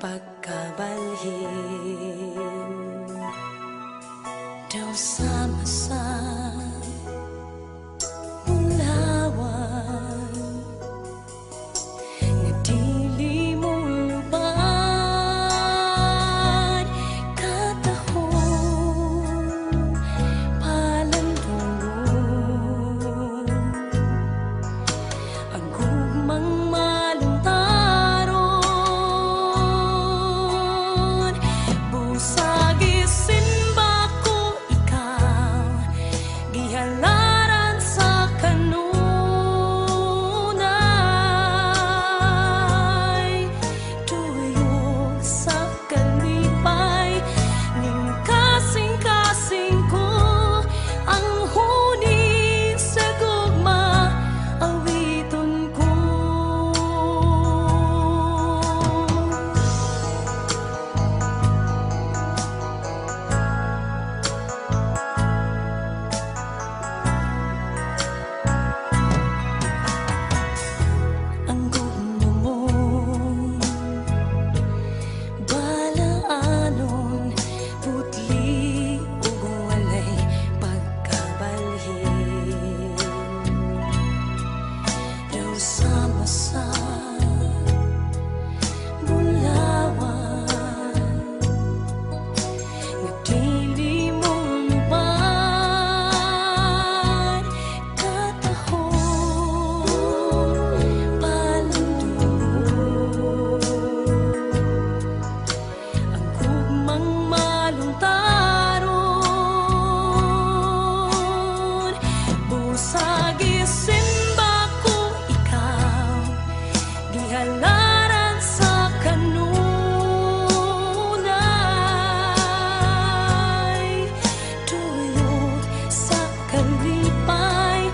Pagkabalhin. Daw sama sa bulawan nga dili mo lubad, katahom palandungon ang gugmang maluntaron. Busag isimba ko ikaw, gihalaran sa kanunay, tuyok sa kalipay ning kasing-kasing ko, ang huni sa gugma awiton ko. Ang gugma mo balaanon, putli ug walay pagkabalhin. Daw sama sa bulawan nga dili mo lubad, katahom palandungon ang gugmang maluntaron. Busag isimba ko ikaw, gihalaran sa kanunay, tuyok sa kalipay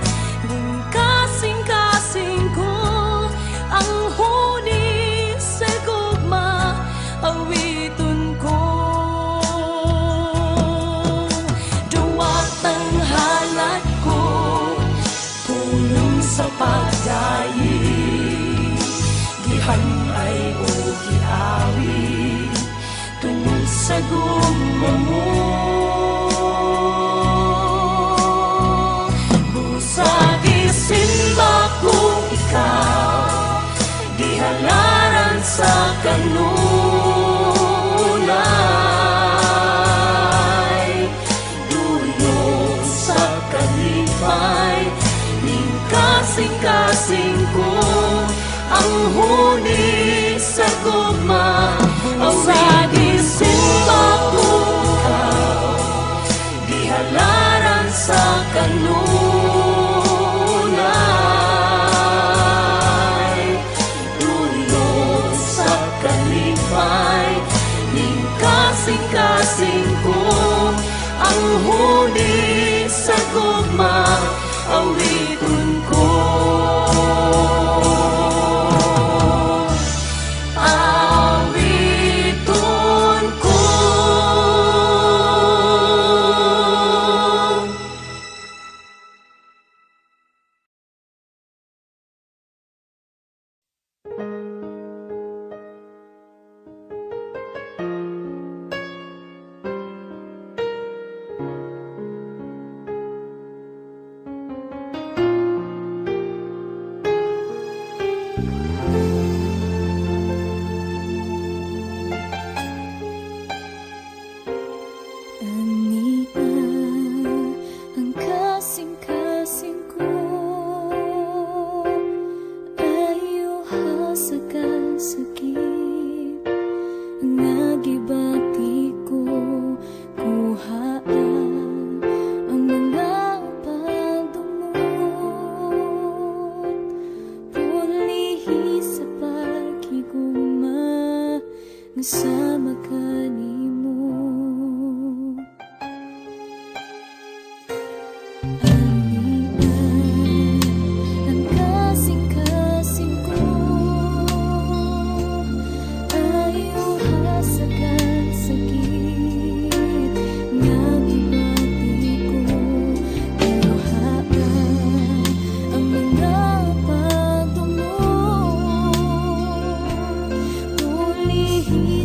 ning kasing-kasing ko, ang huni sa gugma awiton ko. Duwat ang halat ko, pulong sa pagdayi, gihanay o giawi tungod sa gugma mo. Busag isimba ko ikaw, gihalaran sa kanunay, duyok sa kalipay ning kasing-kasing ko, ang huni sa gugma awiton ko. Ikaw, gihalaran sa kanunay, duyok sa kalipay ning kasing-kasing ko, ang huni sa gugma awiton ko. Awiton ko. Ania ang kasing-kasing ko, ayaw sa kasakit nga gibati ko, kuhaan ang mga pagdumot, pulihi sa paghigugma nga sama kanimo. Ania ang kasing-kasing ko, ayaw sa kasakit nga gibati ko, kuhaan ang mga pagdumot, pulihi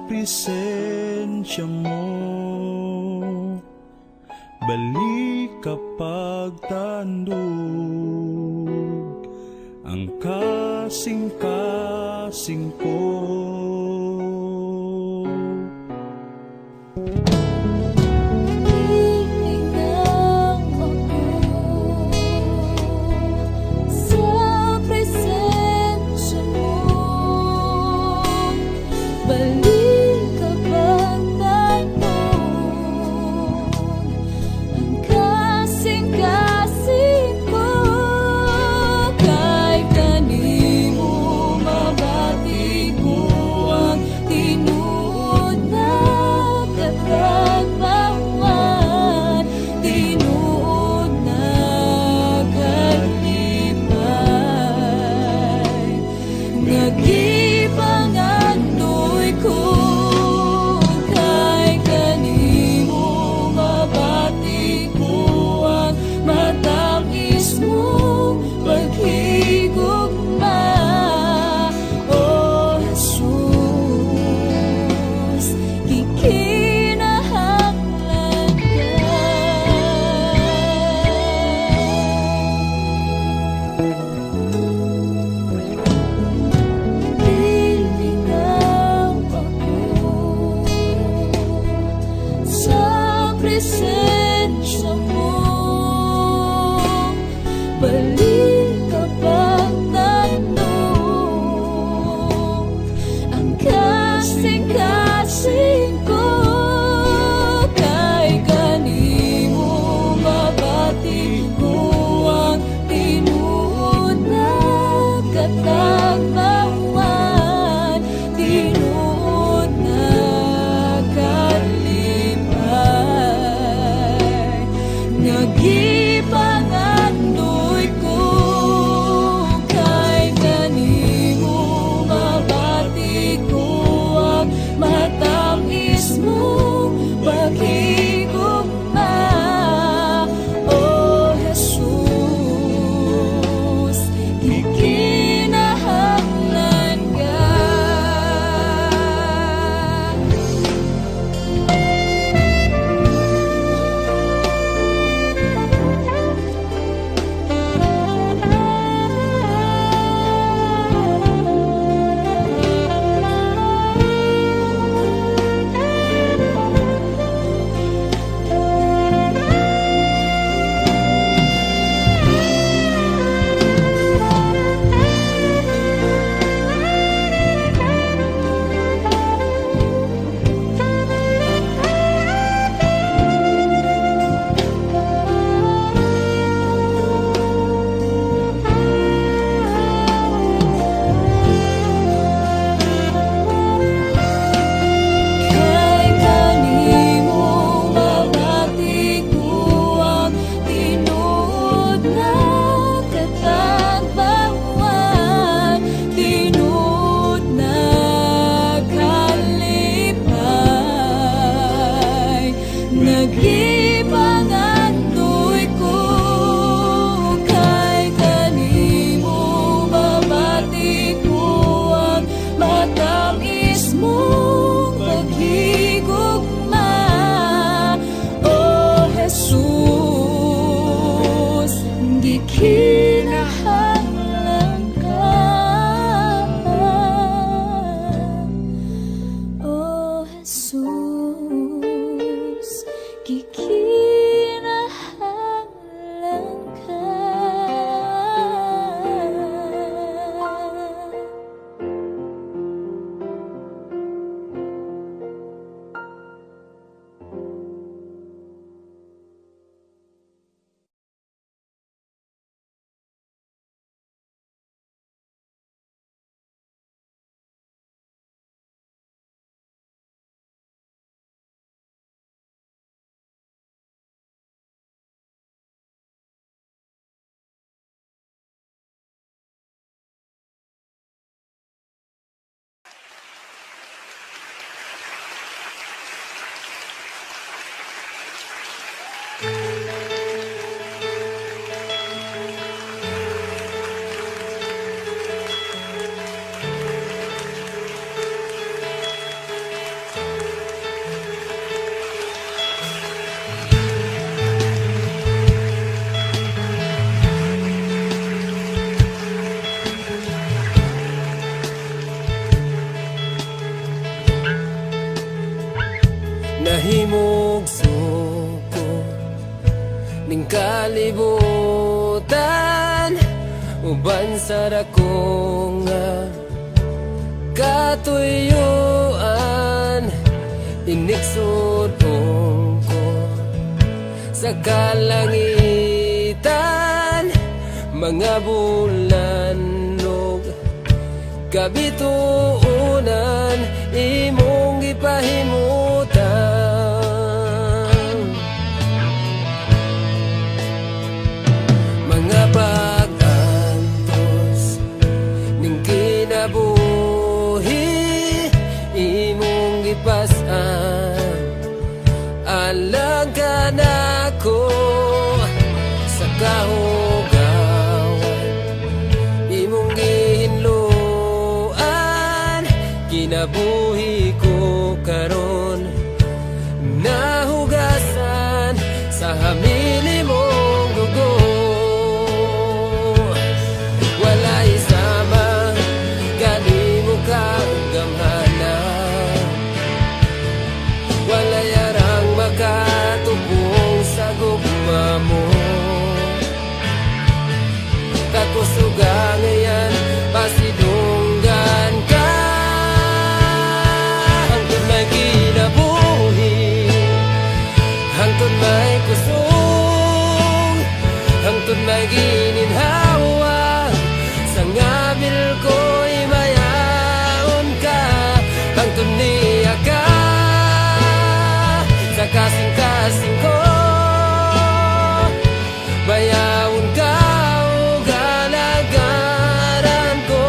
Presensya mo. Balik kapag tandog ang kasing-kasing ko. Iingaw ako sa presensya mo. Balik kapag tanong ang kasing-kasing ko. Kay kanimo mabati ko ang tinuod na katagbawan, tinuod na kalipay nga gipangandoy ko. Kay kanimo mabati ko ang matamis mong paghigugma, O Jesus, gikinahanglan ka. Iingaw ako sa presensya mo. Balik kapag tanong ang kasing-kasing ko. Kay kanimo mabati ko ang tinuod na katagbawan, tinuod na kalipay nga gipangandoy ko. Kay kanimo mabati ko ang matamis mong paghigugma, O Jesus, gikinahanglan ka. Kay kanimo mabati ko ang tinuod na katagbawan, tinuod na kalipay nga gipangandoy ko. Kay kanimo mabati ko ang matamis mong paghigugma, O Jesus, gikinahanglan ka. O Jesus, gikinahanglan ka. Nahimog suko ning kalibutan uban sa dako nga katuyuan. Inigsudong ko sa kalangitan mga bulan ug kabituonan imong gipahimutang. Mga pag-antos ning kinabuhi imong gipas-an alang kanako. Sa kahugawan imong gihinloan kinabuhi ko karon nahugasan sa hamili mong dugo. Walay sama kanimo kagamhanan. Walay arang makatubong sa gugma mo. Kakusuga ngayan pasidunggan ka hangtod may kinabuhi, hangtod may kusog, hangtod may gininhawa. Sa ngabil ko'y mayaon ka hangtod niya ka sa kasing-kasing ko. Bayawon ka ug alagaran ko,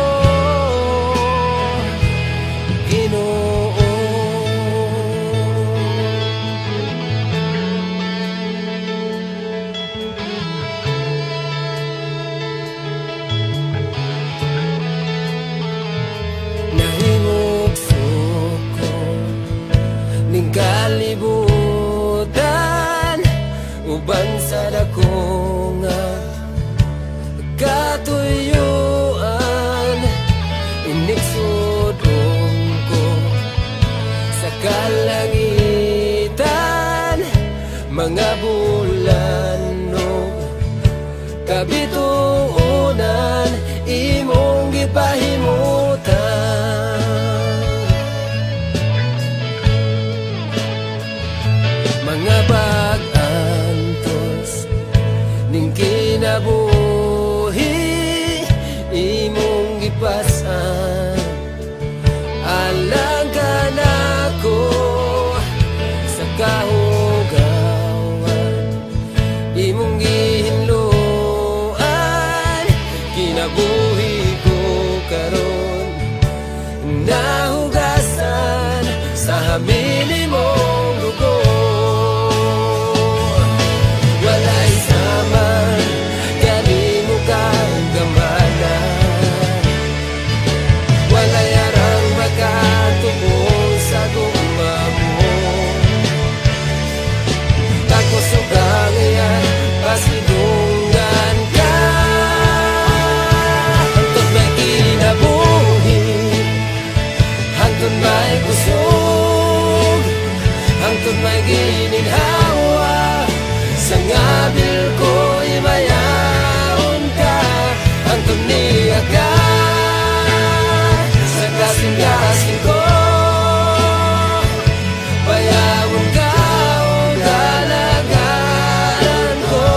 Ginoo. Nahimog suko ning kalibutan uban sa dako nga katuyuan. Inigsudong ko sa kalangitan mga bulan ug kabituonan imong gipahimutan. Mga pag-antos ning kinabuhi imong gipasan alang kanako. Sa kahugawan imong gihinloan kinabuhi ko karon nahugasan sa hamili mong dugo. Walay sama kanimo kagamhanan. Walay arang makatubong sa gugma mo. Kakusugang iyan pasidunggan ka hangtod may kinabuhi, hangtod may kusog, hangtod may gininhawa. Sa ngabil ko'y mayaon ka hangtod niya ka sa kasing-kasing ko. Bayawon ka ug alagaran ko.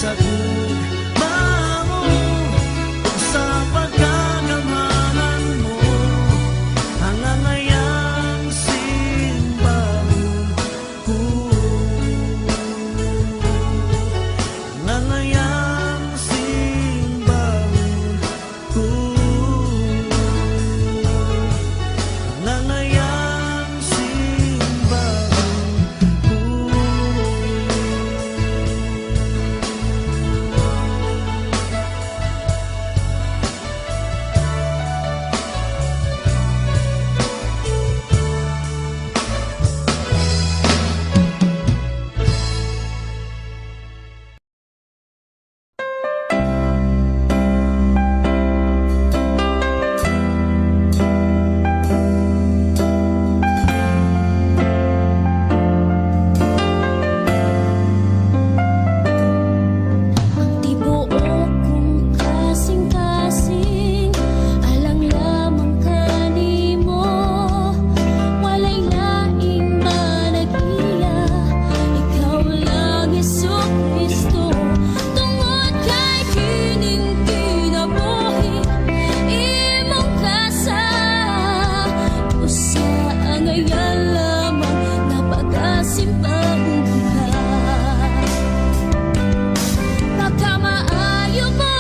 Sa gugma mo, sa pagkagamhanan mo, hangangayang simbahon ko. Hangangayang simbahon ko. Hangangayang simbahon ko. Ang tibuok kong kasing-kasing, alang lamang kanimo. Walay laing manag-iya, ikaw lang, Hesu Kristo. Tungod kay kining kinabuhi, imong kasa usa angayan lamang napagasimbahon ka. Pagkamaayo mo,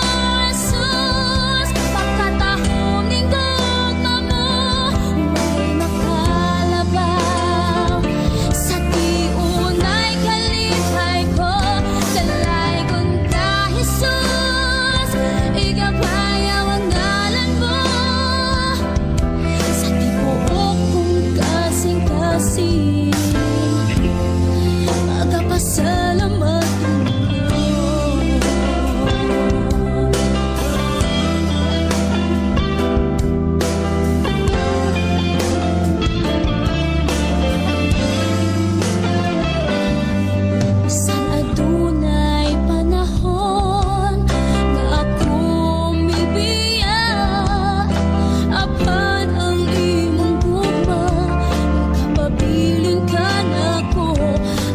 Jesus, pagkatahom ning gugma mo, way makalabaw. Sa tiunay kalipay ko, dalaygon ka, Jesus, igabayaw ang ngalan mo. Sa tibuok kong kasing-kasing, magapasalamat ko. Bisan adunay panahon nga ako mibiya, apan ang imong gugma makapabilin kanako.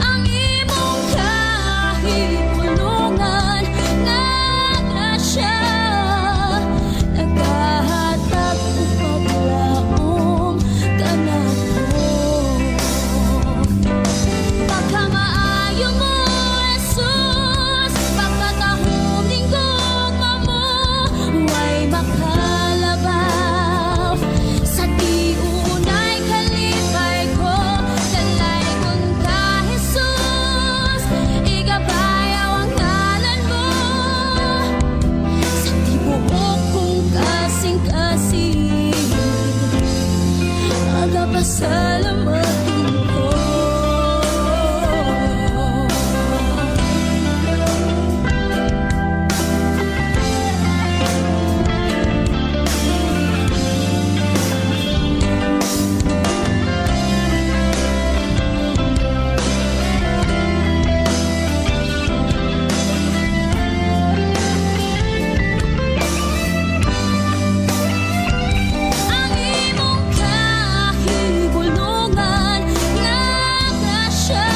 Ang imong kahigulongan nga grasya nagahatag og paglaom kanako. Pagkamaayo mo, Jesus, pagkatahom ning gugma mo, way makalabaw. Sa tiunay kalipay ko, dalaygon ka, Jesus, igabayaw ang ngalan mo. Sa tibuok kong kasing-kasing, magapasalamat ko. Ang imong kahigulongan nga grasya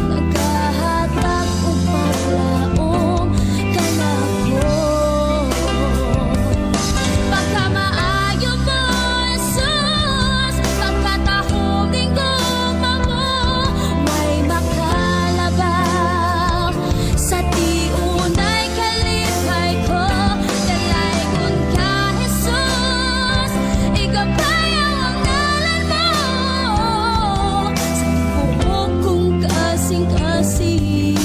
nagahatag og paglaom kanako. Pagkamaayo mo, Jesus, pagkatahom ning gugma mo, way makalabaw. Sa tiunay kalipay ko, dalaygon ka, Jesus, igabayaw ang ngalan mo. Sa tibuok kong kasing-kasing,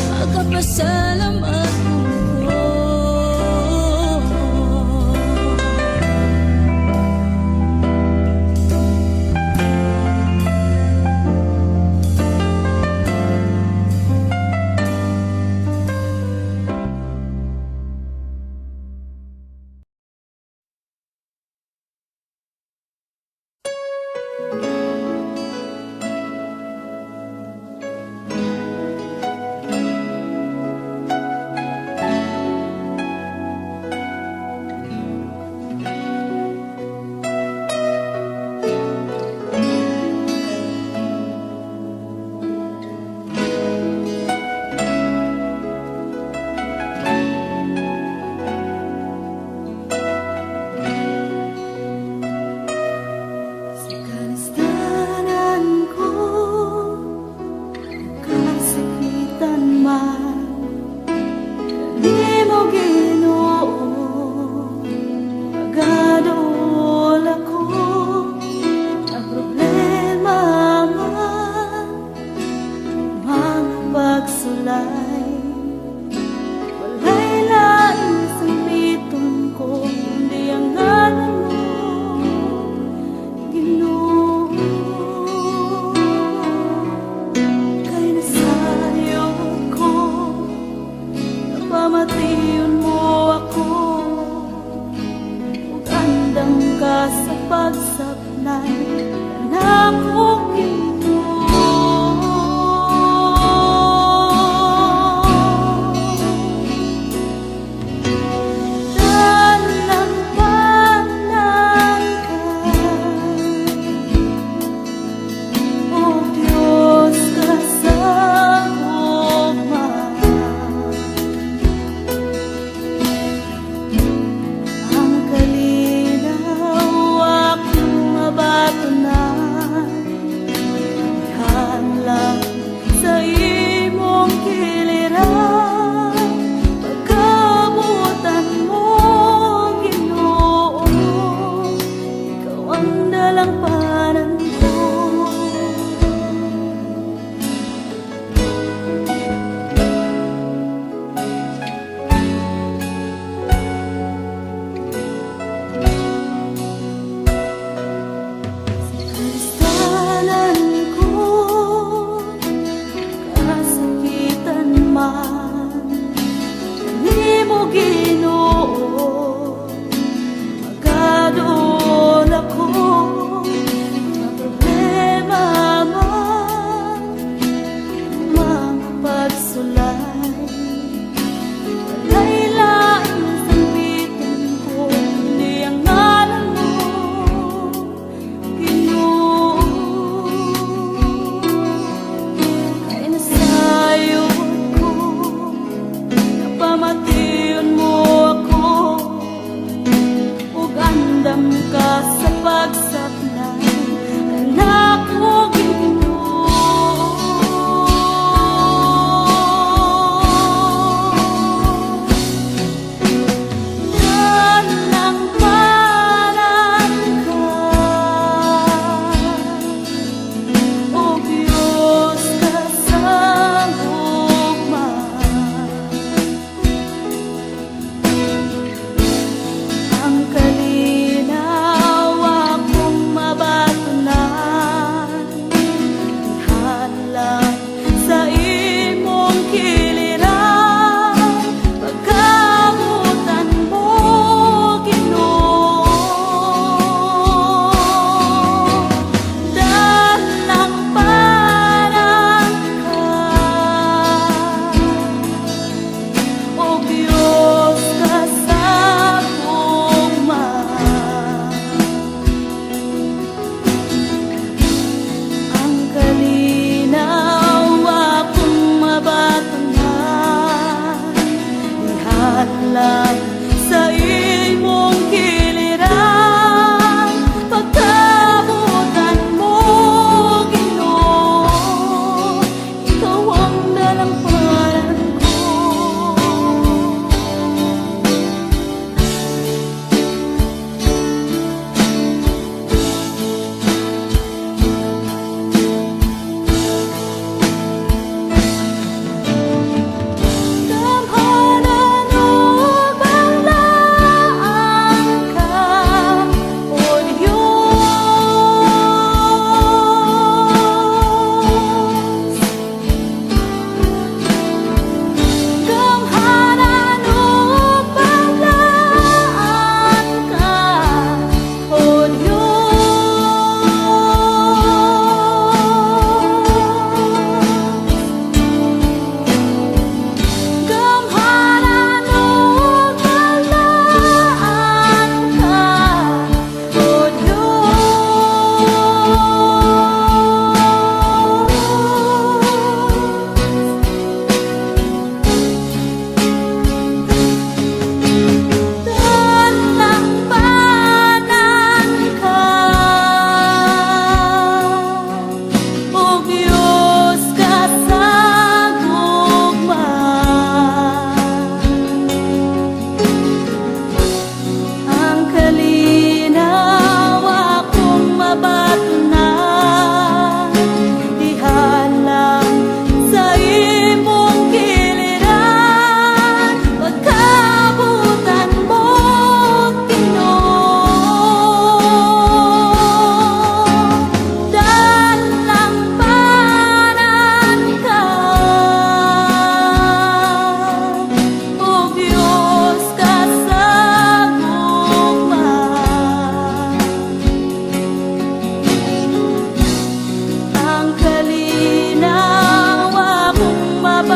magapasalamat ko. balay. Walay laing sambiton ko kundi ang ngalan mo, Ginoo. Kay nasayod ko, pamation mo ako ug andam ka sa pagsablay nako, Ginoo.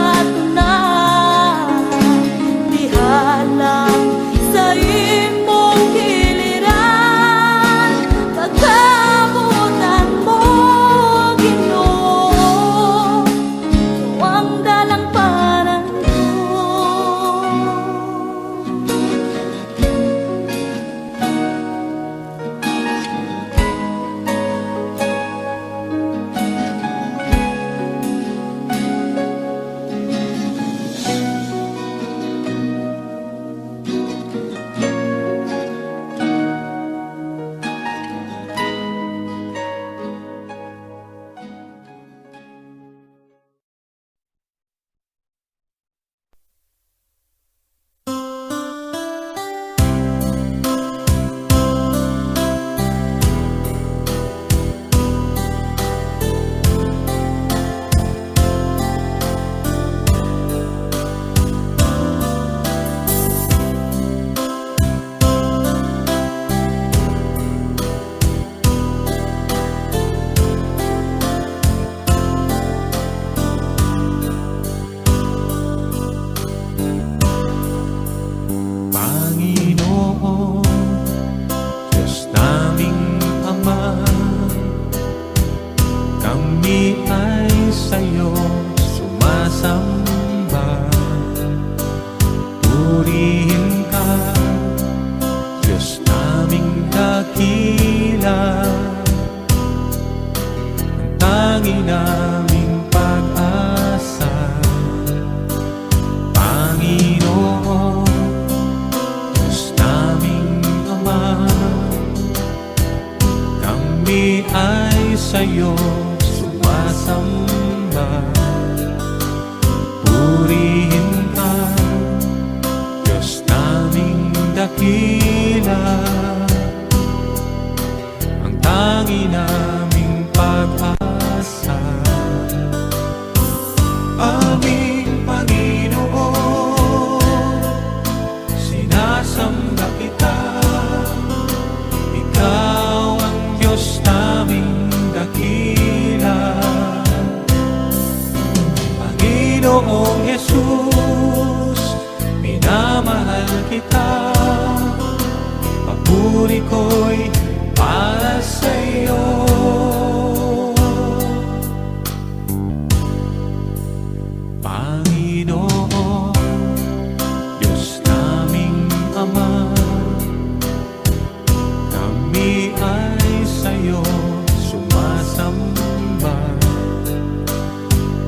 Katunahan diha lang sa imong giliran. Pagkabutan mo, Ginoo, ikaw ang dalamparan ko. Panginoon, Diyos naming Ama, kami ay sa'yo sumasamba. Purihin ka, Diyos naming dakila, ang tangi naming pag-asa. Panginoon, Diyos naming Ama, kami ay sa'yo sumasamba. Purihin ka, Diyos naming dakila, ang tangi naming pag-asa. Aming Panginoon, sinasamba kita. Ikaw ang Diyos naming dakila. Panginoong Jesus, minamahal kita. Papuri ko'y para sa iyo. Panginoon, Diyos naming Ama, kami ay sa'yo sumasamba.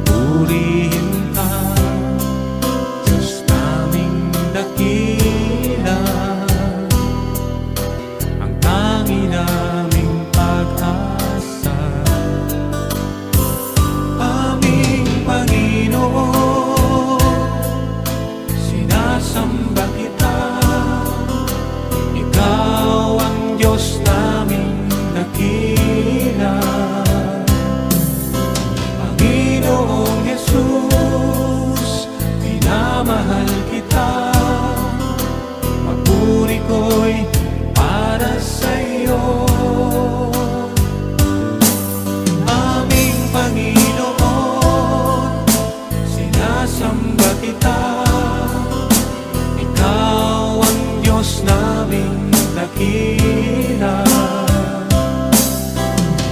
Purihin ka, Diyos naming dakila, ang tangi naming pag-asa. Aming Panginoon, sinasamba kita. Ikaw ang Diyos naming dakila. Panginoong Jesus, minamahal kita. Papuri ko'y para sa iyo. Aming Panginoon, sinasamba kita. Ikaw ang Diyos naming dakila.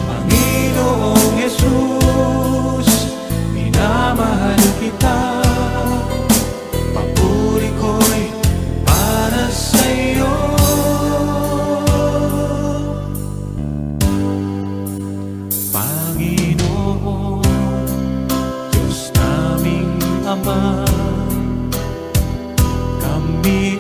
Panginoong Jesus, minamahal kita. Papuri ko'y para sa iyo. Panginoon, Diyos naming Ama, kami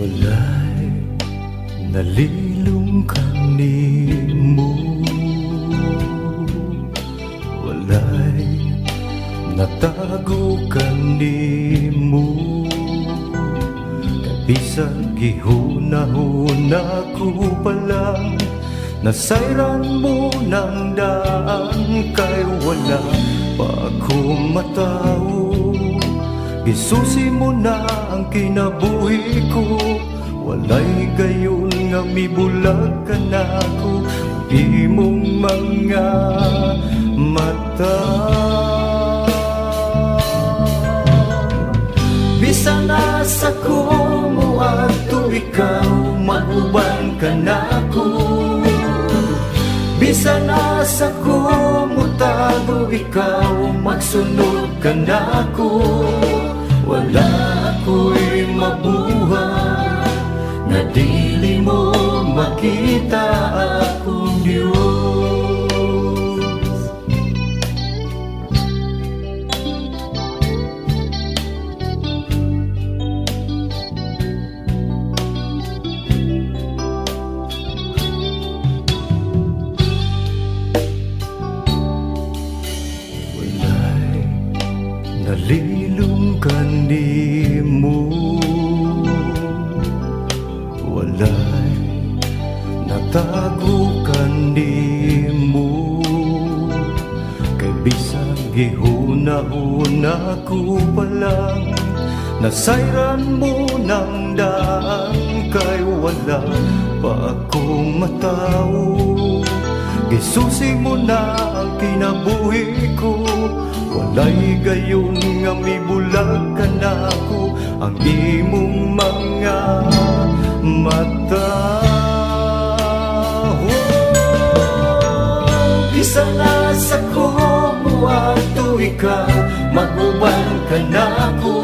Walay nalilong kanimo, walay natago kanimo. Kay bisag gihuna-huna ko pa lang, nasayran mo ng daan. Kay wala pa ako matawo, gisusi mo na ang kinabuhi ko. Walay gayon nga mibulag ka na ako imong mga mata. Bisan asa ko moadto, ikaw mag-uban ka nako. Bisan asa ko motago, ikaw magsunod ka nako. Wala ako'y mabuhat nga dili mo makita, akong Diyos. Walay nalilong kanimo, walay natago kanimo. Kay bisag gihuna-huna ko pa lang, nasayran mo ng daan. Kay wala pa akong matawo, gisusi mo na ang kinabuhi ko. Walay gayon nga mibulag ka na ako ang imong mga mata. Oh, bisan asa ko moadto, ikaw mag-uban ka nako.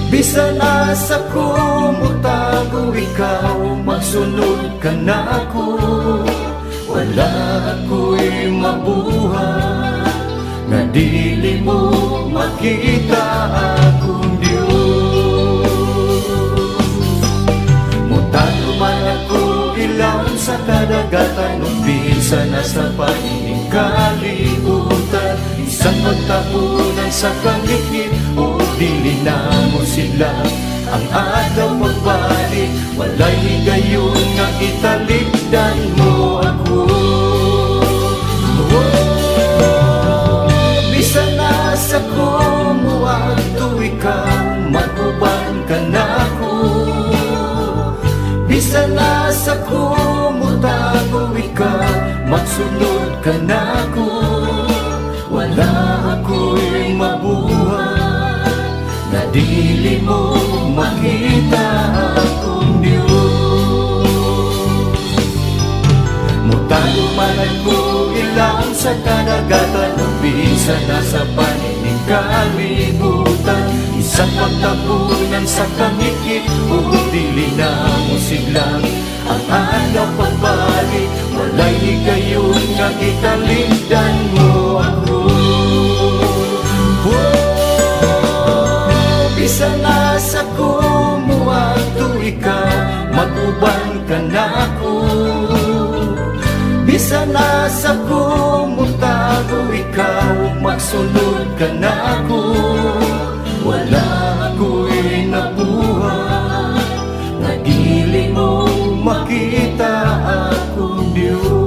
Bisan asa ko motago, ikaw magsunod ka nako. Wala ako'y mabuhat nga dili mo makita, akong Diyos. Mutago man ako ilawom sa kadagatan o bisan na sa panining kalibutan, bisan magtapunan sa kangikit o dili na mo sila ang adlaw pagbalik, walay higayon nga italikdan mo ako. Oh, bisan asa ko moadto, ikaw mag-uban ka nako. Bisan asa ko motago, ikaw magsunod ka nako. Wala ako'y mabuhat na dili mo makita, akong Diyos. Mutago man ako ilawom sa kadagatan o bisan na sa panining kalibutan, bisan magtapunan sa kangikit o dili na mo siglang ang adlaw pagbalik, walay higayon nga italikdan mo ako. Oh, bisan asa ko moadto, ikaw mag-uban ka nako. Bisan asa ko motago, ikaw magsunod ka nako. Wala ako'y nabuhat na dili mo makita, akong Diyos.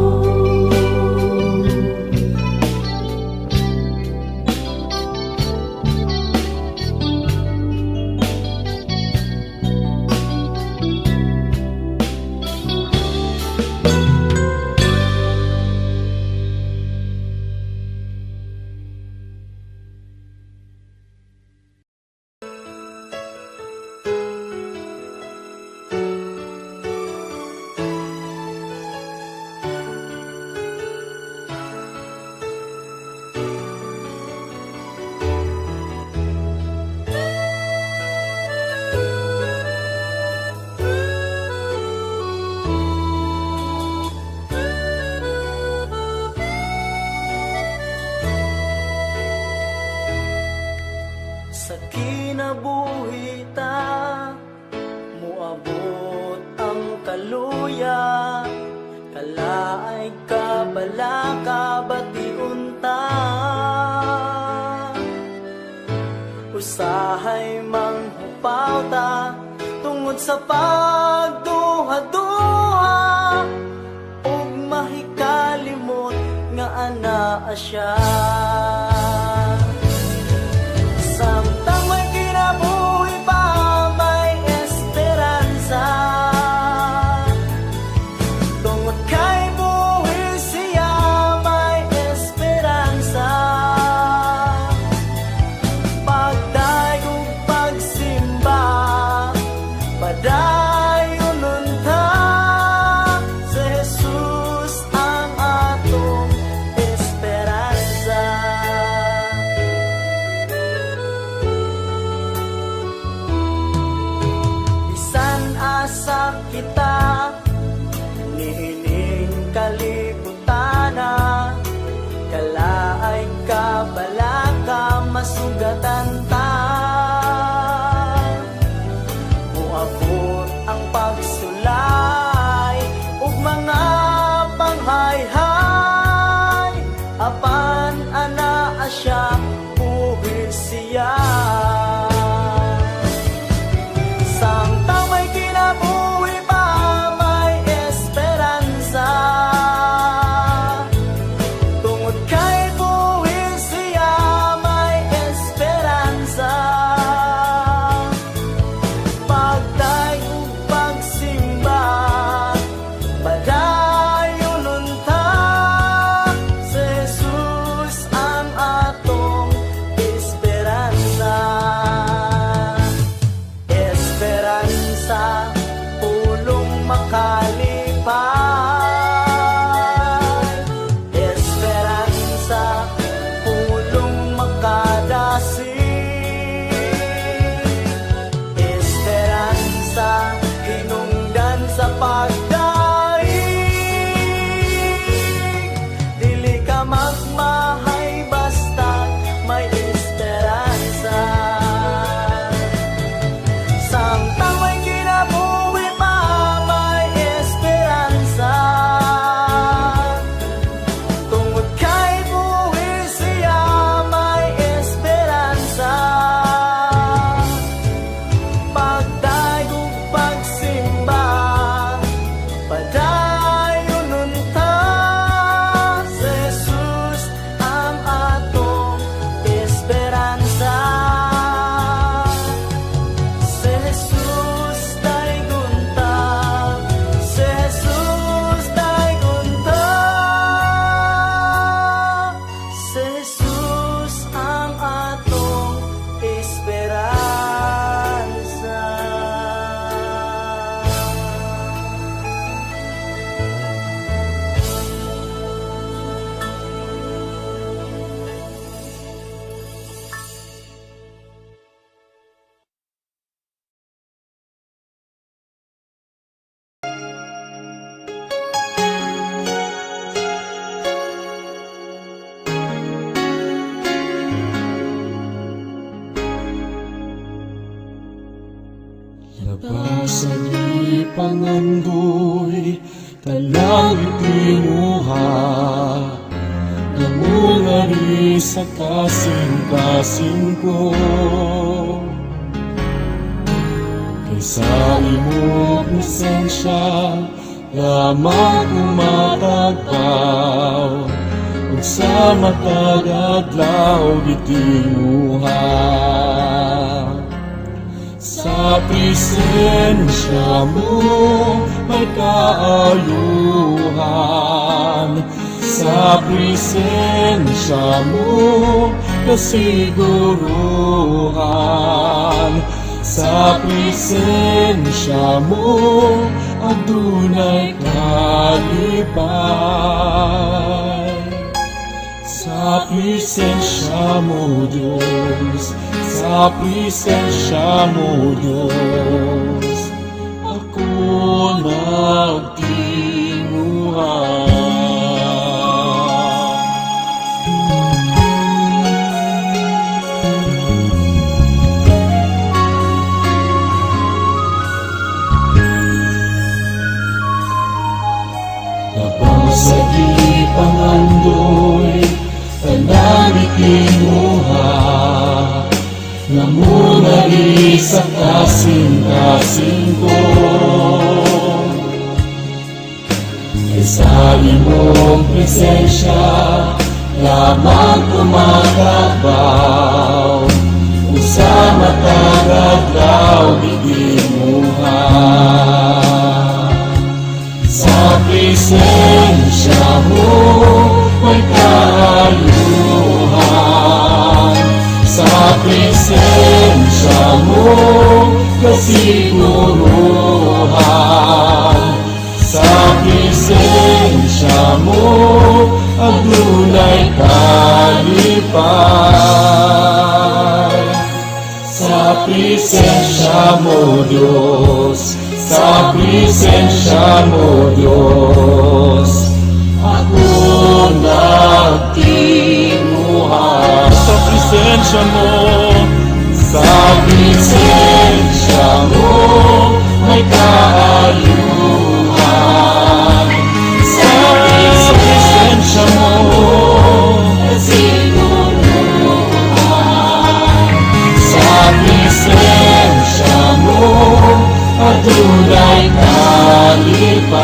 Sa kinabuhi ta, Moabot ang kaluya, kalaay kabalaka bation ta. Usahay manghupaw ta tungod sa pagduha-duha ug mahikalimot nga anaa siya. Samtang may kinabuhi pa, may esperanza. Tungod kay buhi siya, may esperanza. Pagdayeg ug pagsimba, padayon unta. Sa Jesus ang atong esperanza. Bisan asa kita niining kalibutana, kalaay kabalaka masugatan ta. Moabot ang pagsulay ug mga panghayhay, apan anaa siya, buhi siya. Samtang may kinabuhi pa, may esperanza. Tungod kay buhi siya, may esperanza. Pagdayeg ug pagsimba, padayon unta. Sa Jesus ang atong esperanza. Esperanza, pulong makalipay. Esperanza, pulong makadasig. Esperanza, hinungdan sa pagdaig. Dili ka magmahay basta may esperanza. Samtang may kinabuhi pa, may esperanza. Tungod kay buhi siya, may esperanza. Pagdayeg ug pagsimba, padayon unta. Sa Jesus ang atong esperanza. Sa Jesus daygon ta, sa Jesus daygon ta. Sa Jesus ang atong esperanza. Labas sa pangandoy, talangit imuha, nangungari sa kasing-kasing ko. Kaysa imo presensya, lamang umatagpaw, ug sa matag adlaw gitinguha. Sa presensya mo may kaayuhan, sa presensya mo kasiguruhan, sa presensya mo adunay kalipay. Sa presensya mo, Diyos, sa presensya mo, Diyos, ako nagtinguha. Nga munari sa kasing-kasing ko. Kay sa imong presensya lamang ko makabaw, ug sa matag adlaw gigimuha. Sa presensya mo may kaayuhan. Sa presensya mo kasiguruhan. Sa presensya mo adunay kalipay. Sa presensya mo, Diyos, sa presensya mo, Diyos, ako nagtinguha. Sa presensya mo, sa presensya mo, may kaayuhan. Sa presensya mo, kasiguruhan. Sa presensya mo, adunay kalipay.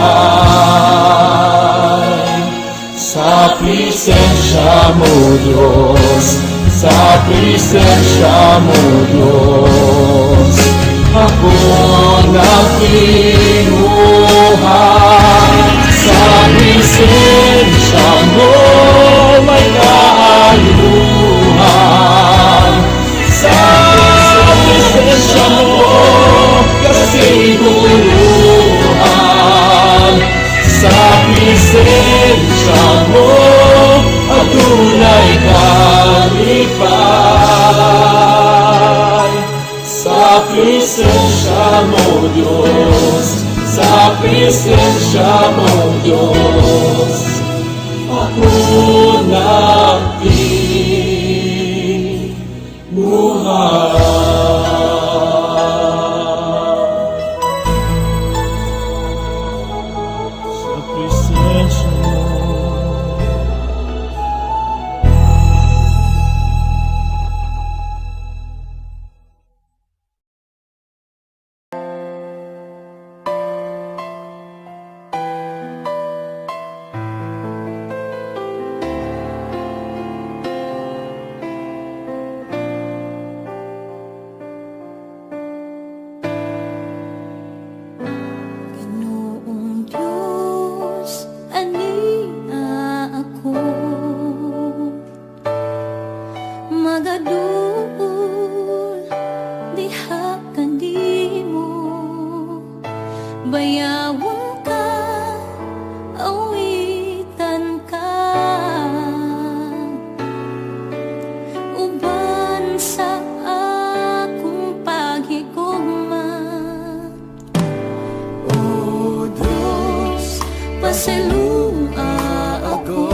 Sa presensya mo, Diyos, sa presensya mo, Diyos, ako nagtinguha. Sa presensya mo may kaayuhan. Sa presensya mo kasiguruhan. Sa presensya mo adunay kalipay. Sa presensya mo, Diyos, sa presensya mo, Diyos, ako nagtinguha. Sa presensya mo. Ginoong Diyos, ania ako magaduol diha kanimo. Bayawon ka, awitan ka, uban sa akong paghigugma. O Diyos, pasayloa ako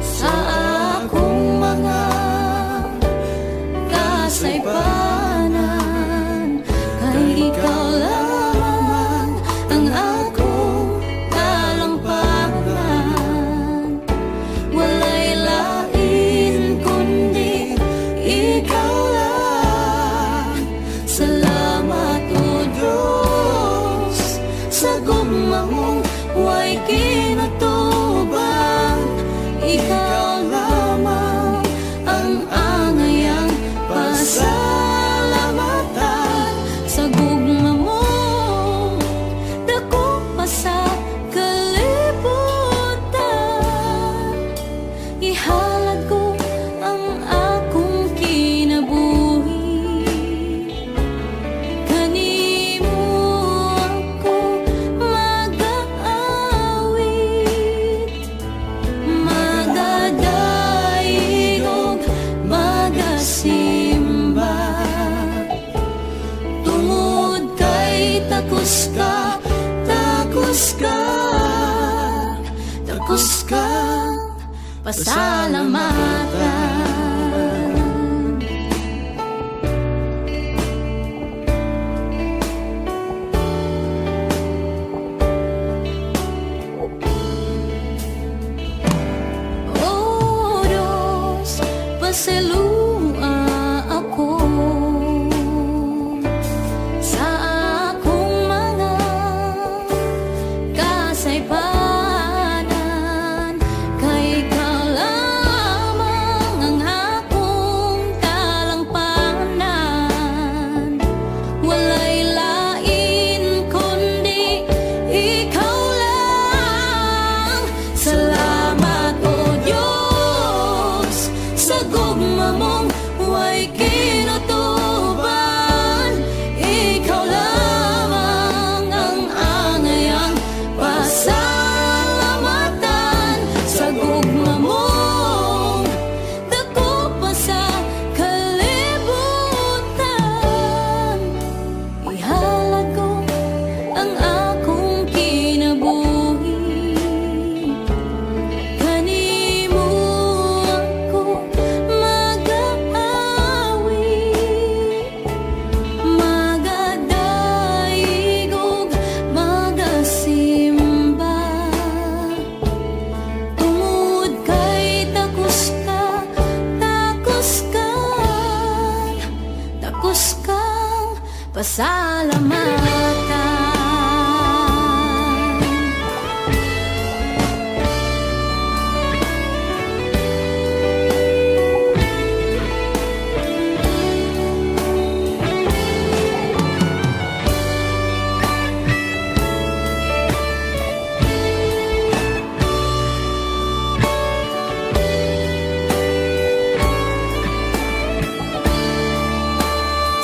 sa akong mga kasaypanan, kay ikaw lamang ang akong kalampanan. Walay lain kundi ikaw lang. Salamat, O Diyos, sa gugma mong way kinatubang. Ikaw lamang ang angayang pasalamatan sa gugma mo dako pa sa kalibutan. Ihalad ko ang akong kinabuhi. Kanimo ako magaawit, magadayeg, magasimba, tungod kay takos ka, takos ka, takos ka pasalamatan. O Diyos, pasayloa Pasalamatan.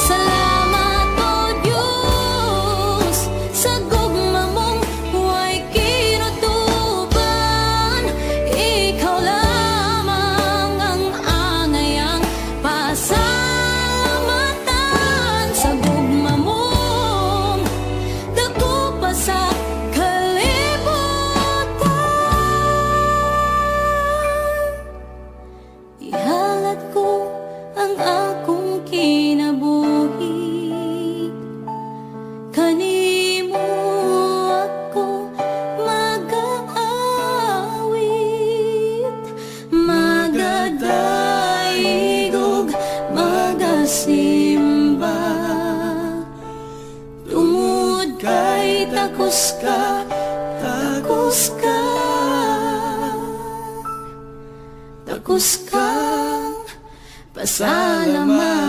Salamat, O Diyos, sa gugma mong way kinutuban. Ikaw lamang ang angayang pasalamatan sa gugma mong dako pa sa kalibutan. Ihalad ko ang akong kinabuhi. Kanimo ako magaawit, magadaigog, magasimba, tungod kay takos ka, takos ka, takos kang pasalamatan.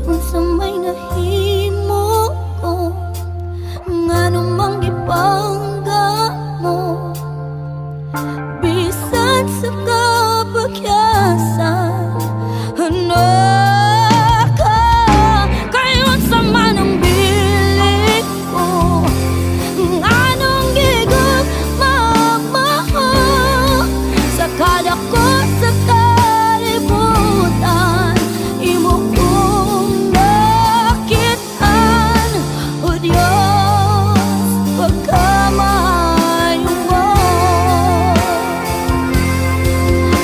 Unsa may nahimo ko, ngano mang gipangga mo? Bisan sa kapakyasan, anak ka. Kay unsa man ang bili ko, nganong gigugma mo? Sa kadako sa kalibutan, imo kong nakit-an. O Diyos, pagkamaayo mo.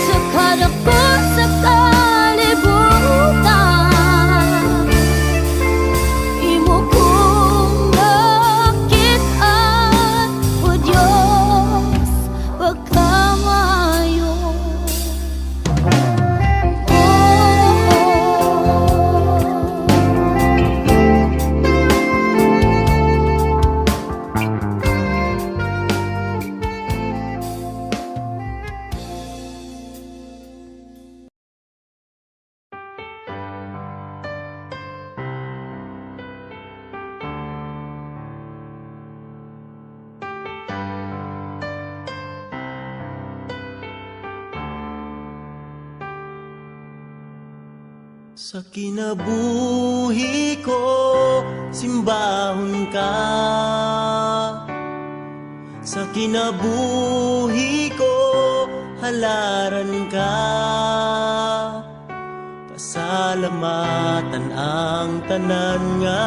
Sa kadako sa kalibutan, imo kong nakit-an. O Diyos, pagkamaayo mo. Sa kinabuhi ko, simbahon ka. Sa kinabuhi ko, halaran ka. Pasalamatan ang tanan nga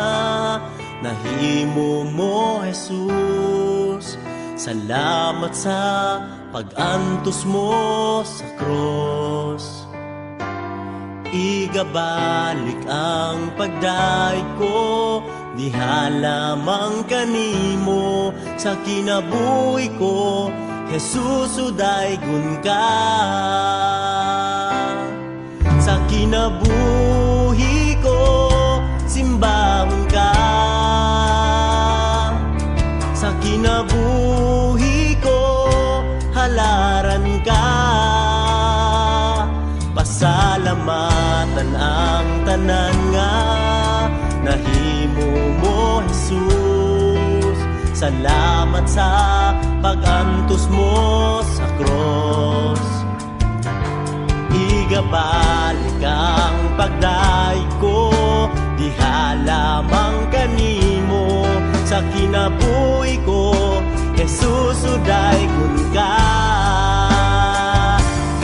nahimo mo, Jesus. Salamat sa pag-antos mo sa cross. Igabalik ang pagdaig ko, diha lamang kanimo. Sa kinabuhi ko, Jesus, udaygon ka. Sa kinabuhi ko, simbahon ka. Sa kinabuhi ko, halaran ka. Pasalamatan ang tanan nga nahimo mo, Jesus. Salamat sa pag-antos mo sa cross. Igabalik ang pagdaig ko, diha lamang kanimo. Sa kinabuhi ko, Jesus, udaygon ka.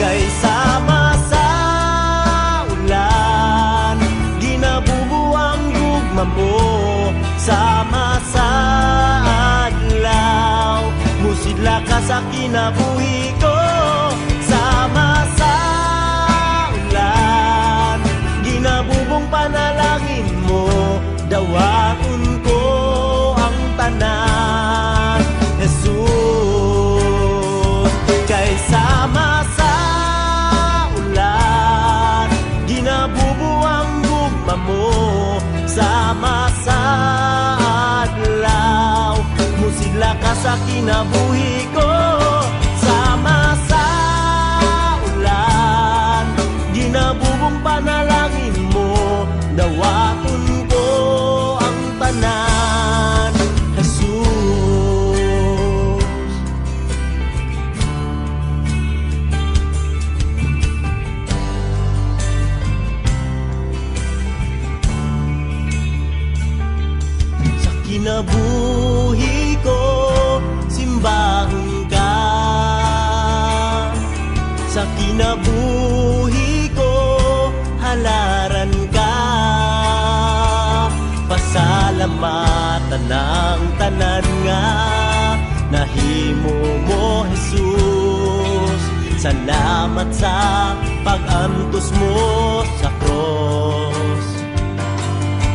Kay sama sa ulan, ginabubo ang gugma mo. Sama sa adlaw, musidla ka sa kinabuhi ko. Sama sa ulan, ginabubong panalangin mo. Dawaton ko ang tanan, Jesus. Kay sama sa ulan, ginabubo ang gugma mo. Sama sa adlaw, musidla ka sa kinabuhi ko. Sama sa ulan, ginabubong panalangin mo. Dawaton ko ang tanan, Jesus. Sa kinabuhi ko, simbahon ka. Sa kinabuhi ko, halaran ka. Pasalamatan ang tanan nga nahimo mo, Jesus. Salamat sa pag-antos mo sa cross.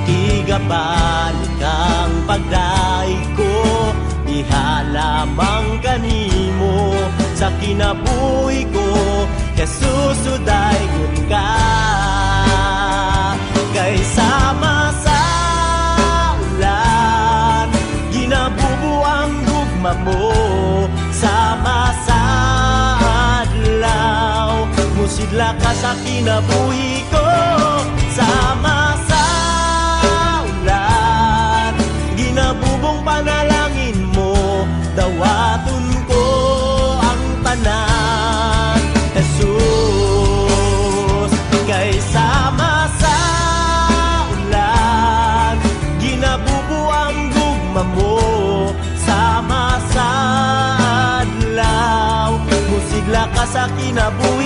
Igabalik ang pagdaig ko, diha lamang kanimo. Sa kinabuhi ko, Jesus, udaygon ka. Kay sama sa ulan, ginabubo ang gugma mo. Sama sa adlaw, musidla ka sa kinabuhi ko. Sama sa sa kinabuhi.